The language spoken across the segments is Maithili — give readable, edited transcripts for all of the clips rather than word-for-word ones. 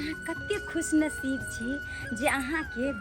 अहाँ कते खुशनसीब छी जे अहाँके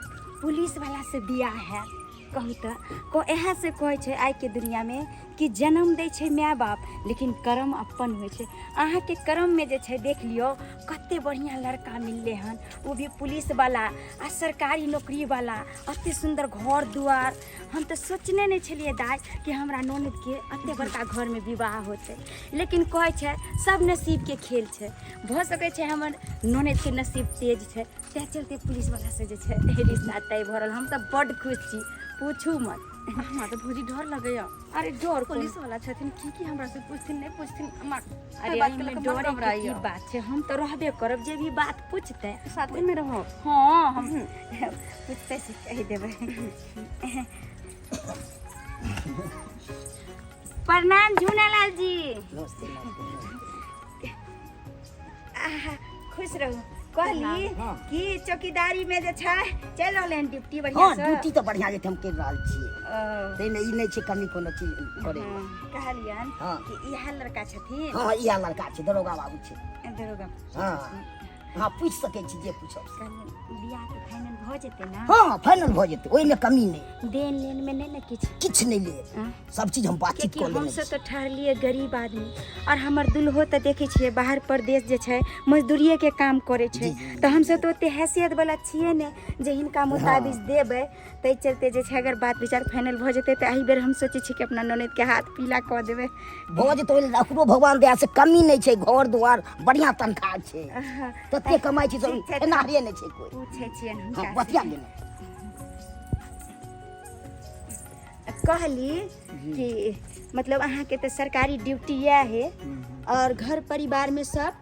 पुलिसवलासँ बियाह हैत। कहू तऽ इएह से कहै छै आइके दुनिआँमे कि जन्म दै छै माय बाप, लेकिन कर्म अपन होइ छै। अहाँके कर्ममे जे छै देख लियौ कते बढ़िआँ लड़का मिललै हन, ओ भी पुलिसवला आ सरकारी नौकरीवला, एते सुन्दर घर दुआर। हम तऽ सोचने नहि छलियै दाइ कि हमरा ननदके एते बड़का घरमे विवाह होतै, लेकिन कहै छै सब नसीबके खेल छै। भऽ सकै छै हमर ननदके नसीब तेज छै, तै चलते पुलिसवला से जे छै रिश्ता तय भऽ रहल। हम तऽ बड्ड खुश छी, पूछू मत। हमरा तऽ भौजी डर लगैया। अरे डर कोन? पुलिस वाला छथिन, की की हमरा से पूछथिन नहि पूछथिन, हमरा अरे बात के एहिमे लऽ कऽ बड़ डरे के की घबराइया। बात छै, हम तऽ रहबे करब, जे भी बात पूछतै साथे में रहब। हाँ, हम पूछतै से कहि देबै। प्रणाम झूनालाल जी। नमस्ते नमस्ते। आहा, खुश रहू। कहली हाँ। कि चौकीदारी में जे छै चलि रहलै हन ड्यूटी बढ़िआँ हाँ से? ड्यूटी तऽ बढ़िआँ जे हम करि रहल छियै, ओ, ताहिमे ई नहि छै कमी कोनो चीज करे। हाँ, कहलियन हाँ। कि इएह लड़का छथिन? हाँ, इएह लड़का छै, दरोगा बाबू छै। दरोगा। हाँ हाँ, पूछि सकै छी जे पूछब से। कहलियन बियाहके फाइनल भऽ जेतै ने? हाँ फाइनल भऽ जेतै, ओहिमे कमी नहि। देन लेन में नहि ने किछु? किछु नहि लेब। आँ? सब चीज हम बातचीत कियाकि कऽ लेने हमसब छी। तऽ ठहरलियै गरीब आदमी, और हमर दुल्हो तऽ देखै छियै बाहर परदेश जे छै मजदूरिएके काम करै छै, जी, जी, तऽ हमसब तऽ ओते हैसियत वाला छियै नहि जे हिनका मुताबिक देबै। ताहि चलते जे छै अगर बात विचार फाइनल भऽ जेतै तऽ एहि बेर हम सोचै छी कि अपना ननैदके हाथ पीला कऽ देबै। भऽ जेतै, ओहि लेल अकरो भगवान दया से कमी नहि छै, घर दुआर बढ़िआँ तनख्वाह छै, तते कमाइ छै ठीक छै, एनाहे नहि छै कोइ। पूछै छियनि हाँ हुनका। बतिया लेने कहली कि मतलब अहाँके तऽ सरकारी ड्यूटी इएह है, और घर परिवार में सब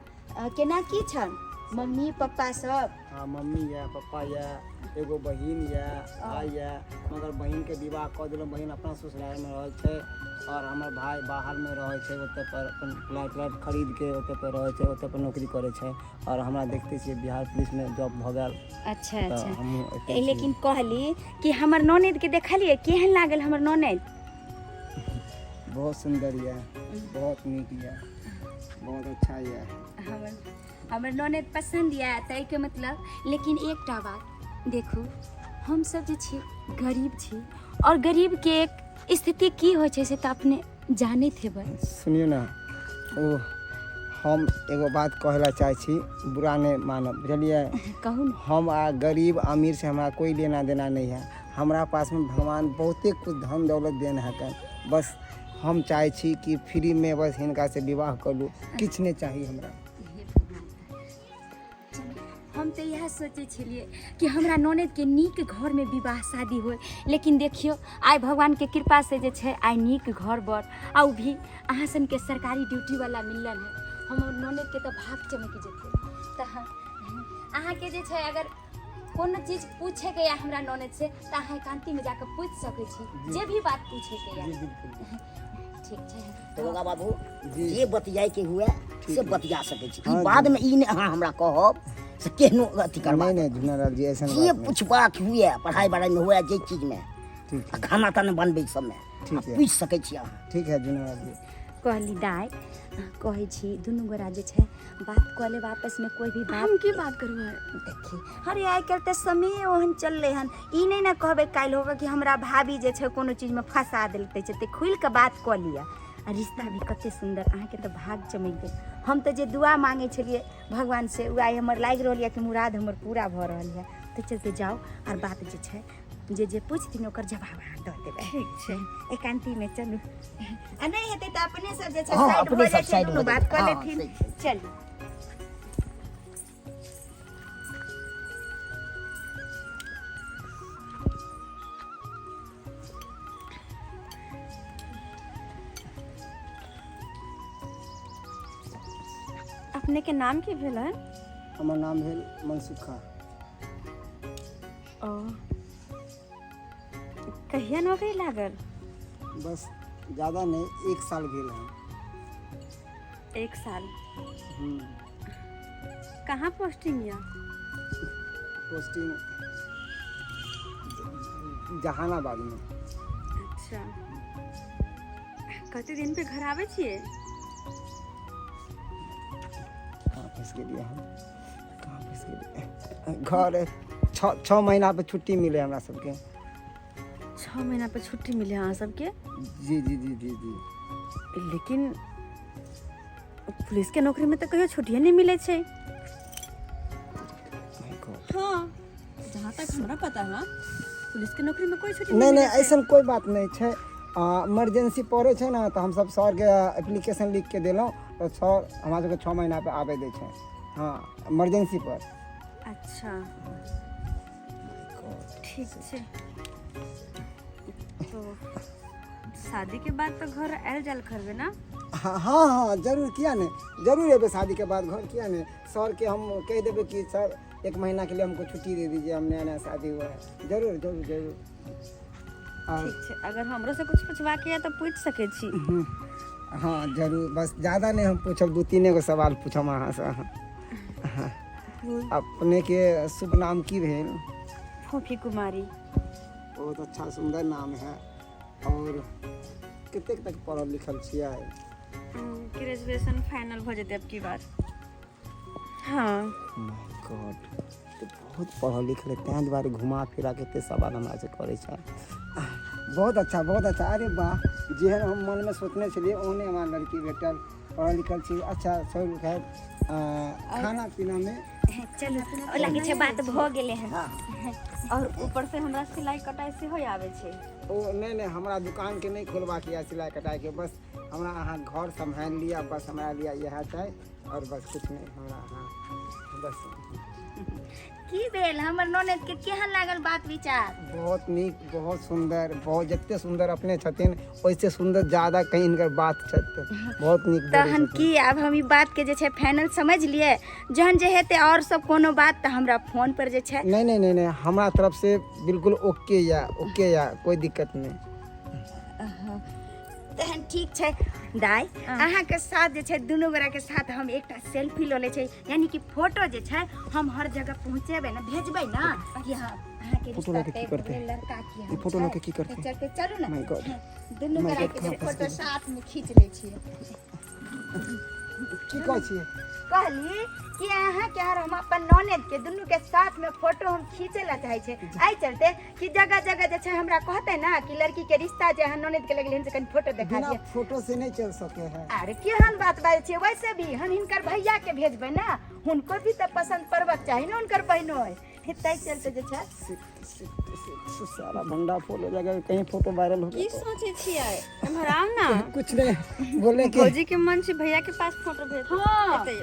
केना की छन, मम्मी पप्पा सब? हाँ, मम्मी यऽ, पप्पा यऽ, एगो बहिन यऽ, भाय यऽ, मगर बहिनके विवाह कऽ देलहुँ, बहिन अपना ससुरालमे रहै छै, आओर हमर भाय बाहरमे रहै छै, ओतऽ पर अपन फ्लैट व्लैट खरीदके ओतऽ पर रहै छै, ओतऽ पर नौकरी करै छै, आओर हमरा देखते छियै बिहार पुलिसमे जॉब भऽ गेल। अच्छा तऽ अच्छा। हमहूँ एतै छी। लेकिन कहली कि हमर ननैद के देखलियै केहन लागल हमर ननैद? बहुत सुन्दर यऽ, बहुत नीक यऽ, बहुत अच्छा यऽ। हमर हमर ननैद पसन्द यऽ ताहिके मतलब। लेकिन एकटा बात देखू, हमसब जे छी गरीब छी, और गरीबके एक स्थिति की होइ छै से तऽ अपने जानैत हेबै। सुनियौ ने, ओ हम एगो बात कहै लए चाहै छी, बुरा नहि मानब, बुझलियै? कहू ने। हम आ गरीब अमीर से हमरा कोई लेना देना नहीं है। हमरा पास में भगवान बहुते कुछ धन दौलत देन है, बस हम चाहै छी कि फ्री में बस हिनका से विवाह करू, किछु नहि चाही हमरा। हे भगवान, हम तऽ इएह सोचै छलियै कि हमरा ननैदके नीक घरमे विवाह शादी होय, लेकिन देखियौ आइ भगवानके कृपासँ जे छै आइ नीक घर बर आ ओ भी अहाँ सनके सरकारी ड्यूटीवला मिलल है। हमर ननैदके तऽ भाग चमकि जेतै। तऽ अहाँके जे छै अगर कोनो चीज पूछेके या हमरा ननैद से तऽ अहाँ एकांतीमे जाकऽ पूछि सकै छी, जे भी बात पूछेके या। जी बिल्कुल। ठीक छै दरोगा बाबू। जी। जे बतियाए के हुए ठीक से है। बतिया सकै छी। ई हाँ, बाद जी। में ई नहि अहाँ हमरा कहब से केहनो अथी करबा। नहीं नहीं झुनालाल जी, ऐसा जे बात नहीं। पूछबाक हुए पढ़ाई बढ़ाई में हुए जे चीज में ठीक आ है। खाना ताना बनबै सबमे ठीक आ है। पूछि सकै छी अहाँ। ठीक है झुनालाल जी। कहली दाइ, कहै छी दुनू गोरा जे छै बात कऽ लेब आपसमे कोई भी बात। हम की बात करबै? देखी, अरे आइ काल्हि तऽ समय ओहन चललै हन, ई नहि ने कहबै काल्हि होगा कि हमरा भाभी जे छै कोनो चीजमे फंसा देलकै छै, तऽ खुलि कऽ बात कऽ लिअ। आ रिश्ता भी कते सुन्दर, अहाँके तऽ भाग चमकि गेल। हम तऽ जे दुआ मांगै छलियै भगवान से ओ आइ हमर लागि रहल यऽ कि मुराद हमर पूरा भऽ रहल यऽ। तऽ चलते जाउ आर बात जे छै जे जे पूछथिन ओकर जवाब अहाँ दऽ देबै। ठीक छै। एकांतीमे चलू, आ नहि हेतै तऽ अपने सब जे छै हाँ, साइड अपने भऽ सब जाइ छै, साइड दुनू भऽ बात जेतै। कऽ हाँ, लेथिन। सही छै। चलू। अपने के नाम की भेल है? हमर नाम भेल मनसुखा। ओ कहिया नौकरी लागल? बस ज़्यादा नहीं, 1 साल भेल है। 1 साल। कहाँ पोस्टिंग या? पोस्टिंग जहानाबाद में। अच्छा, कते दिन पे घर आबै छियै? कहाँ फंस गेलियै हम, कहाँ फंस घर छओ महीना पर छुट्टी मिले हमरा सबके। 6 महीना पर छुट्टी मिले अहाँ सबके? जी जी जी जी जी। लेकिन पुलिस के नौकरी में तो कहियो छुट्टिए नहीं मिले छै। My God. हाँ, जहाँ तक हमरा पता है पुलिस के नौकरी में कोई छुट्टी नहीं मिलै नहीं, छै। ऐसा कोई बात नहीं छै। इमरजेंसी पड़ै छै ने तऽ हमसब सरके एप्लीकेशन लिख के देलहुँ तऽ सर हमरा सबके 6 महीना पर आबै दै छै। हाँ, इमरजेंसी पर। अच्छा ठीक छै। तो शादी के बाद तो घर आयल जायल करबे ना? हाँ हाँ हाँ, जरूर, किया नहीं, जरूर एबै शादी के बाद घर, किया नहीं। सर के हम कह देबै कि सर 1 महीना के लिए हमको छुट्टी दे दीजिए, हम नया नया शादी हुआ है। जरूर जरूर जरूर। और ठीक छै, अगर हमरो से कुछ पूछबाके है तो पूछ सकै छी। हाँ जरूर, बस ज़्यादा नहीं हम पूछब, 2-3 गो सवाल पूछब अहाँ से। हाँ। अपने के शुभ नाम की भेल? फोफी कुमारी। बहुत अच्छा सुंदर नाम है। और कतेक तक पढ़ल लिखल छियै? ग्रेजुएशन फाइनल भऽ जेतै अब की बार। हाँ। My God, तऽ बहुत पढ़ल लिखल है, तें दुआरे घुमा फिरा के एते सवाल हमरा से करै छै। बहुत अच्छा बहुत अच्छा। अरे वाह, जेहन हम मनमे सोचने छलियै ओहने हमरा लड़की भेटल। पढ़ल लिखल छी। अच्छा छोड़ू, खैर खाना पीनामे चलू, ओ लागै छै बात भऽ गेलै हन। और ऊपर से हमरा सिलाई कटाई सेहो आबै छै। ओ नहि नहि, हमरा दुकानके नहि खोलबाक यऽ सिलाई कटाइके, बस हमरा अहाँ घर सम्हारि लिअ, बस हमरा लिए इएह छै और बस कुछ नहि हमरा अहाँ बस। की भेल हमर ननद के केहन लागल बात विचार? बहुत नीक, बहुत सुंदर, बहुत जते सुंदर अपने छथिन ओहिसे सुंदर ज्यादा कहीं हिनकर बात छथि, बहुत नीक बोलै तहन छथिन। की आब हम ई बात के जे छै फाइनल समझ लिए, जहन जे हेतै और सब कोनो बात तऽ हमरा फोन पर जे छै। नहीं नहीं नहीं नहीं, हमरा तरफ से बिल्कुल ओके या ओके या, कोई दिक्कत नहीं। तहन ठीक छै दाइ, अहाँके साथ जे छै दुनू गोरा के साथ हम एकटा सेल्फी लऽ लै छै, यानी कि फोटो जे छै हम हर जगह पहुँचेबै ने, भेजबै ने कि हाँ अहाँके फोटो रिश्ता लऽ के तय की करतै? भेलै, लड़का की ई फोटो लऽ के की करतै? चलते चलू ने। My God. दुनू My गोरा God, के जे कहाँ फँस फोटो गेली? साथ में खींच लै छियै। की कहै छियै? कहली कि अहाँके आर हम अपन ननद के दुनू के साथ में फोटो हम खींचे ला चाहे छै, एहि चलते कि जगह जगह जे छै हमरा कहते ना कि लड़की के रिश्ता जे अहाँ ननद के लगले से कनि फोटो देखा बिना दिअ। फोटो से नहीं चल सके है। अरे केहन बात बाजै छियै, वैसे भी हम हिनकर भैया के भेजबै ना, हुनको भी तऽ पसंद पड़बाक चाही ने, हुनकर बहिनो है, ताहि चलते जे छै। सारा भंडा फोल हो जाएगा, कहीं फोटो वायरल हो की गया सोचै छियै? एम्हर आउ ना। तो। कुछ नहीं बोले कि भौजी के मन छै भैया के पास फोटो भेज। हाँ। एतै।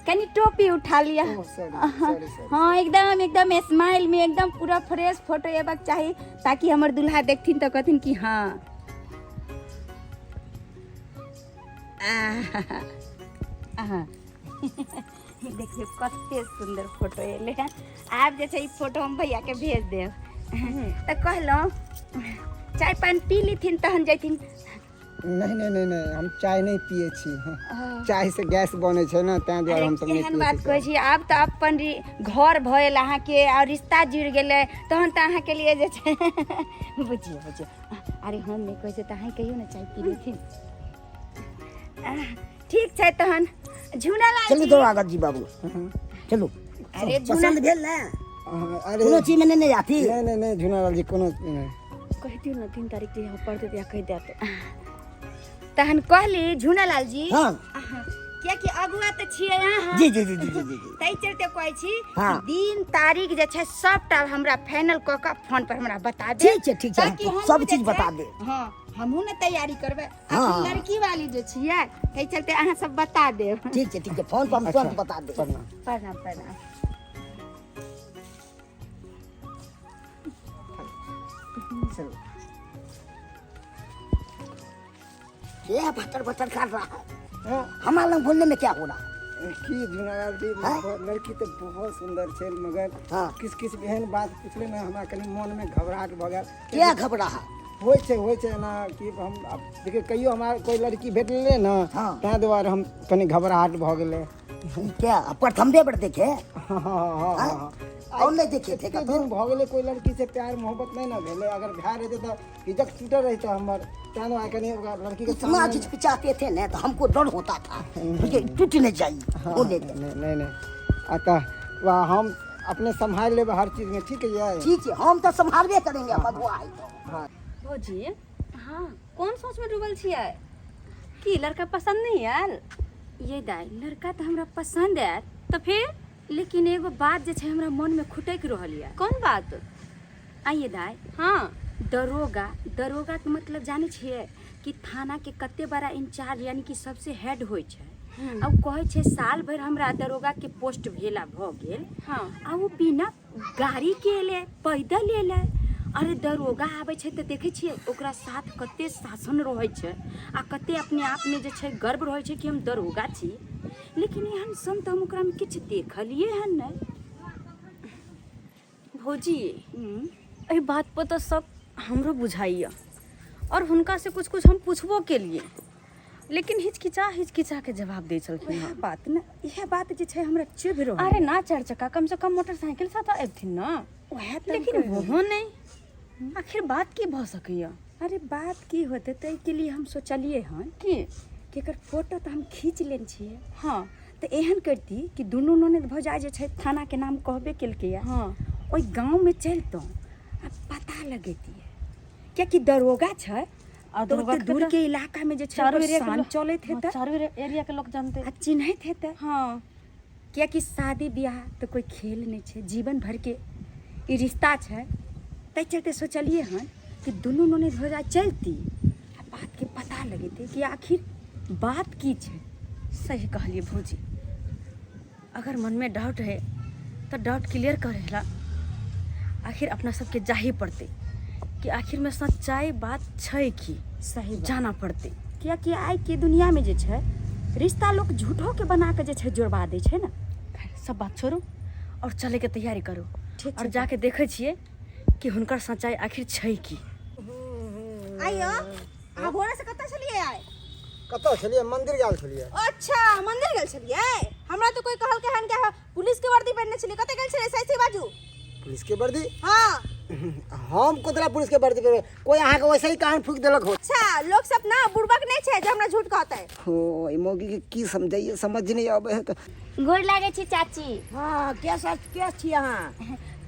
कनि टोपी उठा लिअ। ओ, सॉरी सॉरी सॉरी। हाँ एकदम एकदम स्माइल में एकदम पूरा फ्रेश फोटो अयबाक चाही, ताकि हमर दूल्हा देखथिन तऽ कहथिन कि हाँ। आहा। देखियौ कते सुंदर फोटो एलै हँ। आब जे छै ई फोटो हम भैया के भेज देब। तऽ कहलहुँ चाय पानि पी लेथिन तहन जैथिन। नहीं नहीं नहीं नहीं, हम चाय नहीं पिए छी, चाय से गैस बने छै ना, तें दुआरे अरे हम सब नहीं केहन पिए बात छी। कहै छी, आब तऽ अपन घर भयल अहाँके और रिश्ता जुड़ि गेलै, तहन तऽ अहाँके लिए जे छै बुझियौ बुझियौ। अरे हम नहि कहै छियै तऽ अहाँ कहियौ ने चाय पी लेथिन। ठीक छै तहन झूना लाल चलू जी। दरोगा जी बाबू चलू। अरे झूना पसंद भेल ने? हाँ, अरे कोनो चीज में नहीं ने जाती। नहीं नहीं नहीं झूना लाल जी कोनो नहीं। कहि दियौ ने 3 तारीख के यहाँ पढ़ते या कहि देत। तहन कहली झूना लाल जी। हाँ। कियाकि अगुआ तऽ छियै अहाँ। जी जी जी जी जी जी। ताहि चलते कहै छी हाँ। दिन तारीख जे छै सबटा हमरा फाइनल कऽ कऽ फोन पर हमरा बता दे। ठीक छै, ठीक छै, ताकि हमहूँ सब जे चीज छै- बता देब। हाँ, हमहूँ ने तैयारी करबै। हाँ। अखन लड़की वाली जे छियै ताहि चलते अहाँ सब बता देब। ठीक छै ठीक छै, फोन पर हम तुरंत बता देब। प्रणाम। प्रणाम प्रणाम। चलो। ये बटर बटर कर रहा है। हाँ, हमारा लंग बोलने में क्या हो रहा है? की झूना लाल जी हाँ? लड़की तो बहुत सुंदर छै, मगर हाँ। किछ किछ एहन बात पूछले ने हमरा कनि मन में घबराहट भऽ गेल। क्या घबराहट? होइ छै होइ छै एना कि हम आब देखियौ कहियो हमरा कोई लड़की भेटलै ने, हाँ। ताहि दुआरे हम कनि घबराहट भऽ गेलै। क्या प्रथम बेर देखे? हाँ हाँ हाँ हाँ। और नहीं देखे थे एते कतौ। दिन भऽ गेलै कोई लड़की से प्यार मोहब्बत नहीं ना भेलै। अगर भए रहतै तऽ इज्जत टूटल रहतै हमर, तें दुआरे कनि ओकरा लड़की के इतना सामने हिचकिचाते थे ना तो हमको डर होता था कि टूट नहीं जाई वो ले ले। नहीं नहीं नहीं, आ तऽ वाह, हम अपने सम्हारि लेबै हर चीज में, ठीक है? ठीक है, हम तो संभालबे करेंगे मधुआ है तो। हाँ। भौजी, हाँ। कोन सोच में डूबल छियै? की लड़का पसंद नहीं आयल? ये दाई, लड़का तऽ हमरा पसंद आयल, तऽ फिर? लेकिन एगो बात जे छै हमरा मन में खुटकि रहल यऽ। कोन बात? आइए दाई। हाँ। दरोगा, दरोगा के मतलब जानै छियै कि थाना के कते बड़ा इंचार्ज यानी कि सबसे हेड होइ छै। आ ओ कहै छै साल भरि हमरा दरोगा के पोस्ट भेला भऽ गेल। हाँ। आ ओ बिना गाड़ी के एलै, पैदल एलै। अरे दरोगा आबै छै तऽ देखै छियै ओकरा साथ कते शासन रहै छै आ कते अपने आपमे जे छै गर्व रहै छै कि हम दरोगा छी। लेकिन एहन सन तऽ हम ओकरामे किछु देखलियै हन नहि। भौजी, एहि बात पर तऽ सब हमरो बुझाइए और हुनका से कुछ कुछ हम पूछबो केलिए, लेकिन हिचकिचा हिचकिचा के जवाब दै छलखिन वएह हँ। बात ने, इएह बात जे छै हमरा चुभि रहल। अरे ना चारि चक्का, कम से कम मोटरसाइकिल से तऽ अबिथिन ने। वएह तऽ हम लेकिन कहि रहल। ओहो नहि। आखिर बात की भऽ सकैए? अरे बात की होतै, ताहिके लिए हम सोचलियै हन की कि एकर फोटो तऽ हम खींच लेने छियै। हाँ। तऽ एहन करती कि दुनू ननद भौजाइ जे छै थानाके नाम कहबे केलकैए, हाँ, ओहि गाँवमे चलितहुँ आ पता लगैतियै, कियाकि दरोगा छै आ तऽ दरोगा ओते के दूर तऽ के इलाकामे जे छै चारू ओकर एरिया के शान लोक चलैत हाँ, हेतै चारू एरिया के लोक जानते आ चिन्हैत हेतै। हाँ। कियाकि शादी बियाह तऽ कोइ खेल नहि छै, जीवन भरिके ई रिश्ता छै। ताहि चलते सोचलियै हन कि दुनू ननद भौजाइ चलती आ बातके पता लगेतै कि आखिर बात की छै। सही कहलिए भौजी, अगर मन में डाउट है तो डाउट क्लियर करेला आखिर अपना सबके जाही पड़ते कि आखिर में सच्चाई बात छै की। सही बात। जाना पड़ते, कियाकि आइ के दुनिया में जे छै रिश्ता लोक झूठो के बना के जे छै जोड़बा दै छै ने। खैर, सब बात छोड़ू और चले के तैयारी करू। ठीक और छै। जाके देखै छियै कि हुनकर सच्चाई आखिर छै की। आइयो, अहाँ भोरे से कतऽ छलियै आइ? कतऽ छलियै? मंदिर गेल छलियै। अच्छा, मंदिर गेल छलियै? हमरा तऽ कोई कहलकै हन कि अहाँ पुलिस के वर्दी पहिरने छलियै। कतऽ गेल छलियै सही सही बाजू। पुलिस के वर्दी? हाँ। हम कोतरा पुलिस के वर्दी पहिरबै? कोई अहाँके वैसे ही कान फूकि देलक हो। अच्छा, लोक सब ना बुड़बक नहीं छै जे हमरा झूठ कहतै। हो, ई मौगी के की समझाइए, समझ नहीं आबै है तऽ। गोर लागै छी चाची। हाँ, के सच के छी अहाँ?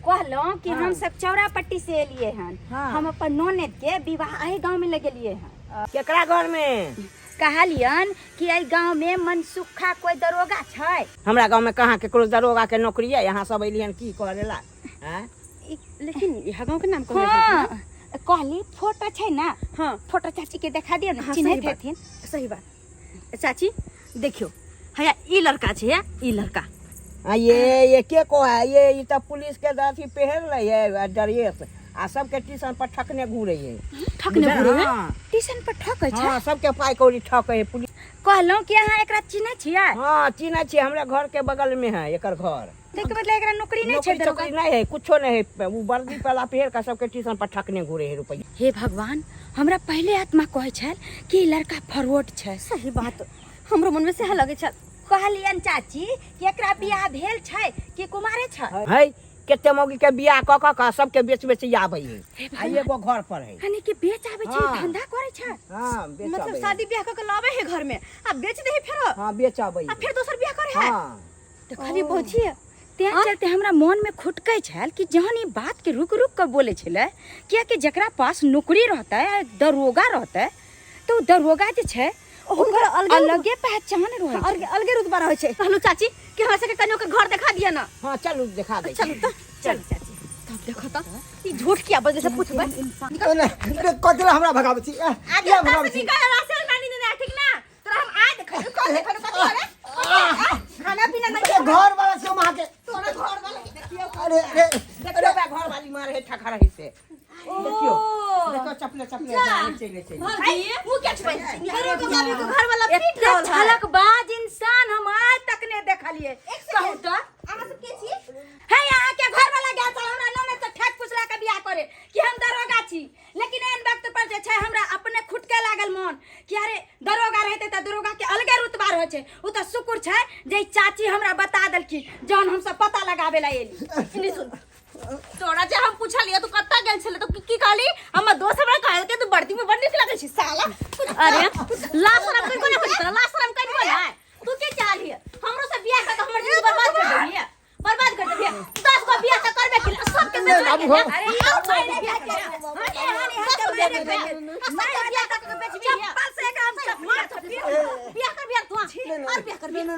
कहलहुँ कि हम सब चौरा पट्टी से एलिए हन। हाँ। हम अपन ननद के विवाह एहि गाँव में लगेलिए हन। केकरा घर में? कहलियन कि एहि गाँव में मनसुखा कोई दरोगा छै? हमरा गाँव में कहाँ केकरो दरोगा के नौकरी है? यहाँ सब एलियन की करे ला? हैं? लेकिन यहाँ गाँव के नाम कहले? हाँ, कहली फोटो छै ना? हाँ। फोटो चाची के देखा दियौ ने। हाँ, चिन्हैत सही बात। हेथिन। सही बात। चाची देखियो, हैया ई लड़का छै, हैया ई लड़का। हाँ, ये के को है? ये ई तऽ पुलिस के अथी पहिर लै है ड्रेस आ सबके ट्यूशन पर ठकने घूरे है। ठकने घूरे है? हाँ। ट्यूशन पर ठकै छै? हाँ, सबके पाई कौड़ी ठकै है पुलिस। कहलहुँ कि अहाँ एकरा चिन्है छियै? हाँ, चिन्है छियै, हमरा घर के बगल में है एकर घर। ताहिके बदला एकरा नौकरी नहि छै? नौकरी चौकरी नहीं है, कुछो नहीं है। वो वर्दी वाला पहिर के सबके ट्यूशन पर ठकने घूरे है रुपया। हे भगवान, हमरा पहिले आत्मा कहै छल कि ई लड़का फरवड छै। सही बात, हमरो मन में सएह लगै छल। कहलियन चाची कि एकरा बियाह भेल छै कि कुमारे छै? है, कते मौगी के बियाह कऽ कऽ कऽ सबके बेच बेच आबै है आ एगो घर पर है। यानी कि बेच आबै छै? हाँ। धंधा करै छै? हाँ, बेच मतलब आबै है। शादी बियाह कऽ के लाबै है घर में आ बेच दे है फेरो? हाँ, बेच आबै आ है। फिर दोसर बियाह करे है? हाँ। तऽ खाली भौजी तें चलते हमरा मन में खुटकै छल कि जहन ई बात के रुक रुक के बोले छलै, कियाकि जकरा पास नौकरी रहतै, दरोगा रहतै, तऽ ओ दरोगा जे छै हुनकर अलगे अलगे पहचान रहै छै। अलगे अलगे रुतबा रहै छै। कहलहुँ चाची कि हमरा सबके कनियो के घर देखा दिअ ना। हाँ, चलू देखा दै छी। चलू तऽ। चल चाची। तब देखो तऽ ई झूठ किया बजले से पूछबै। कथी लए हमरा भगाबै छी? एह, किया भगाबै छी? निकल राशन पानी देने, ठीक ना? तोरा हम आज देखै कथी देखै कथी करे खाना पीना नहीं। अरे घर वाला छी हम अहाँके। तोरा घर वाला देखियौ। अरे अरे। देखियौ बा, घर वाली मारे है ठका रही से। देखियौ देखियौ, चपले चपले चले चले। भौजी मुँह क्या छुपाई छी? दरोगा बाबू के घर वाला पीट एते रहल है। छलक बाज इंसान हम आज तक नहीं देखलिए। कहू तऽ अहाँ सब के छी? हे, अहाँ के घर वाला गेल छल हमरा ननद से ठक फुसला के बियाह करे कि हम दरोगा छी, लेकिन एहन वक्त पर जे छै हमरा अपने खुटके लागल मन कि अरे दरोगा रहते तऽ दरोगा के अलगे रुतबा रहै। रहै छै। उ तऽ शुक्र छै जे ई चाची हमरा बता देलखिन, जहन हम सब पता लगाबे ला एली। सुनी सुन, तोरा जे हम पूछलियै तू कतऽ गेल छले, तो की कहली? हमर दोस्त हमरा कहलकै तू वर्दी में बड़ नीक लगै छी साला। अरे ला शरम कर कोना कोना ला शरम कर कोना, तू के चाहली हमरो से बियाह कर हमर जिंदगी बर्बाद कर देबही, बर्बाद कर देबही। 10 गो बियाह त करबे के सबके बेच। अरे ई मारे बियाह के, एहन एहन के मारे बियाह के, चप्पल से एकरा हम चप्पल बियाह कर, बियाह तू और बियाह कर, बियाह।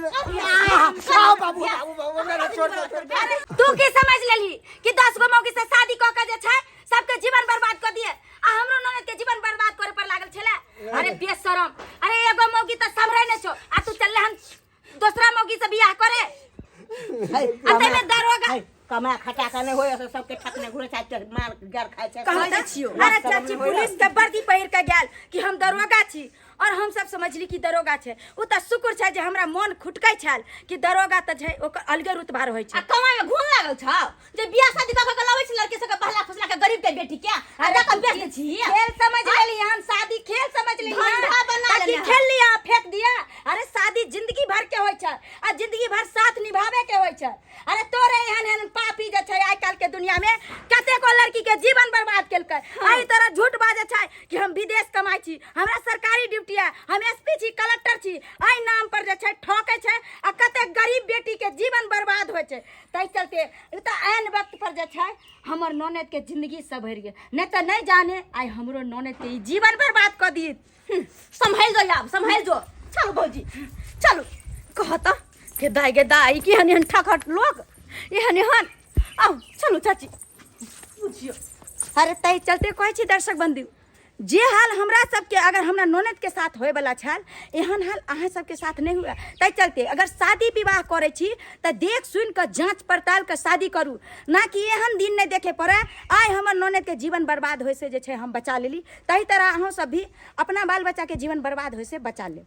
आओ बाबू, बाबू, बाबू, हमरा छोड़ दो, छोड़ दो। तू की समझ लेली कि 10 गो मौगी से शादी क के जे छै सबके जीवन बर्बाद कर दिए आ हमरो ननद के जीवन बर्बाद करे पर लागल छले? अरे बेशरम, अरे एगो मौगी त संभरे नै छो आ तू चलले हम दोसरा मौगी से बियाह करे आ तैमे दरोगा। है, कमा खटा के नहि होय से सबके ठकने घुरे छै, तऽ मार गार खाइ छै। कहू दै छियौ। अरे चाची, पुलिस के वर्दी पहिर के गेल कि हम दरोगा छी और हम सब समझली कि दरोगा छै। उ तऽ शुक्र छै जे हमरा मन खुटकै छल कि दरोगा तऽ छै, ओकर अलगे रुतबा रहै आ छै। कमाई में घून लागल छौ जे बियाह शादी कऽ के लाबै छी लड़की सबके बहला फुसला के गरीब के बेटी के आ जा के बेच दै छी। खेल समझ लेली हम, शादी खेल समझ लेली हम। धंधा बना ताकि लेने। खेल लिया फेंक दिया। अरे शादी जिंदगी भर के होइ छै आ जिंदगी भर साथ निभावे के होइ छै। अरे तोरे एहन एहन पापी जे छै आइ काल्हि के दुनिया में कतेको लड़की के जीवन बर्बाद केलकै। एहि तरह झूठ बाजै छै कि हम विदेश कमाइ छी, हमरा सरकारी ड्यूटी है, हम एसपी छी, कलेक्टर छी। एहि नाम पर जे छै ठकै छै आ कतेक गरीब बेटी के जीवन बर्बाद होइ छै। ताहि चलते ई तऽ एहन वक्त पर जे छै हमर ननद के जिंदगी सभरि गेल, नहि तऽ नहि जाने आइ हमरो ननद के ई जीवन बर्बाद कऽ दित। सम्हारि जो आब, सम्हारि जो। चलू भौजी चलू। कहता के दाई गे दाई, की एहन एहन ठकट लोक एहन एहन। आउ चलू चाची बुझियो। अरे ताहि चलते कहै छी दर्शक बंधु, जे हाल हमरा सबके अगर हमरा ननद के साथ होयवला छल, एहन हाल अहाँ सबके साथ नहि हुए। ताहि चलते अगर शादी विवाह करै छी तऽ देख सुनि कऽ जाँच पड़ताल कऽ शादी करू, ना कि एहन दिन नहि देखे पड़े। आइ हमर ननद के जीवन बर्बाद होय से जे छै हम बचा लेली, ताहि तरह अहूँ सब भी अपना बाल बच्चा के जीवन बर्बाद होय से बचा लेब।